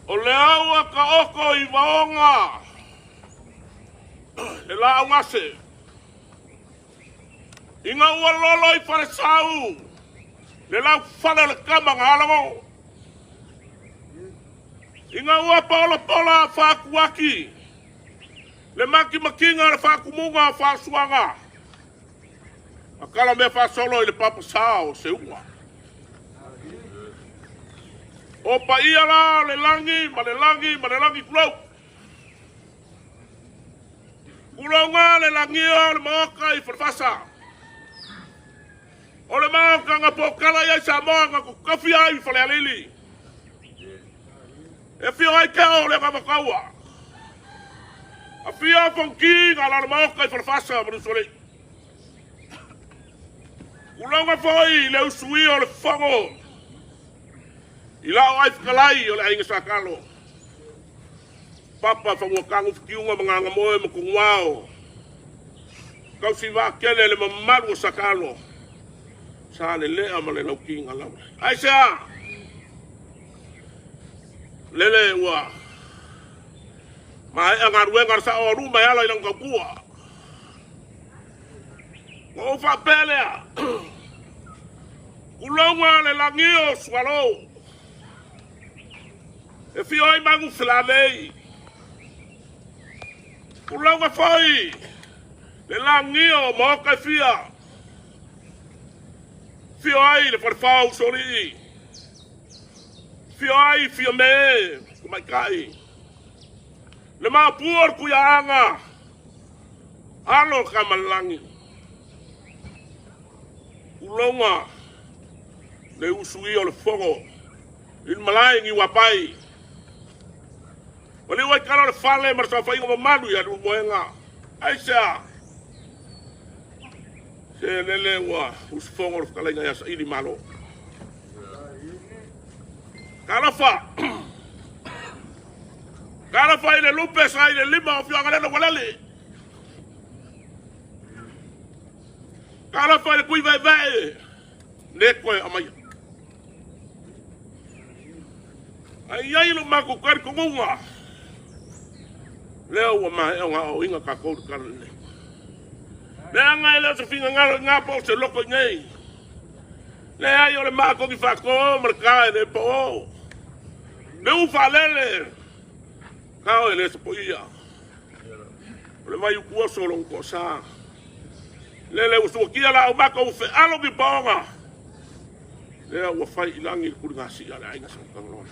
O le au a taoto i vaoga le laaugase, ina ua lolo i falesau le laufale o le tama na Alalo. Ina ua paolapaola faatuati le matimatiga o le faatumuga o faasuaga, na talamea faasolo i le papasa o Seuga. O paia la o le lagi ma le lagi ma le lagi, tulou. Tulouna le lagia o le Maota i Falefasa, o le Maota na potala i ai Samoa na totofi ai i Falealili. E afio ai Teo o le Anavataua, afio Fonoti na alalo Maota i Falefasa ma Usoalii. Tulouna foi le usuia o le fono i lau aifetalai o le Aiga Satalo, Papa Fanuatanu Fitiuga ma Gagamoe ma Tonuao, Tausivaatele le mamalu o Satalo, Salelea ma le Lauti na Laula. Aisea? Lele ua maea galuega a le sao aluma e ala i lana tautua. Ona ou faapea lea, tulouna le lagi o Sualo, e fio ai Manu Felavei, tulouna foi le lagi o Maota e fia, fio ai le falefa o Usoalii, fio ai Fiame Tamaitai, le maopu o le Tuiaaga, alo o Tamalelagi, tulouna le usuia o le fono i le malae i Niuapai. Maliu ai tala o le fale ma le saofaiga mamalu ia Leulumoega. Aisea? Se lele ua usufono le fetalaiga ia Saili Malo. Talofa! Talofa i le lupe sa i le lima o Afioaga Lele Ualele. Talofa i le tui vaevae le toe aumaia. Ae i ai lo matou talitonuga, lea ua maea ona aoaoina tatou i le tala lelei. Leaga e le o se finagalo i ina po o se loto i inei. Leai, o le maa togi faato ma le ta e le pao. Le u faalele, tao e le sopoia. O le vaiutu oso o lona toasa. Lele ua suatia la matou fealo ni paoga. Lea ua fai i lagi le tuligasia a le aiga Sa Tagaloa.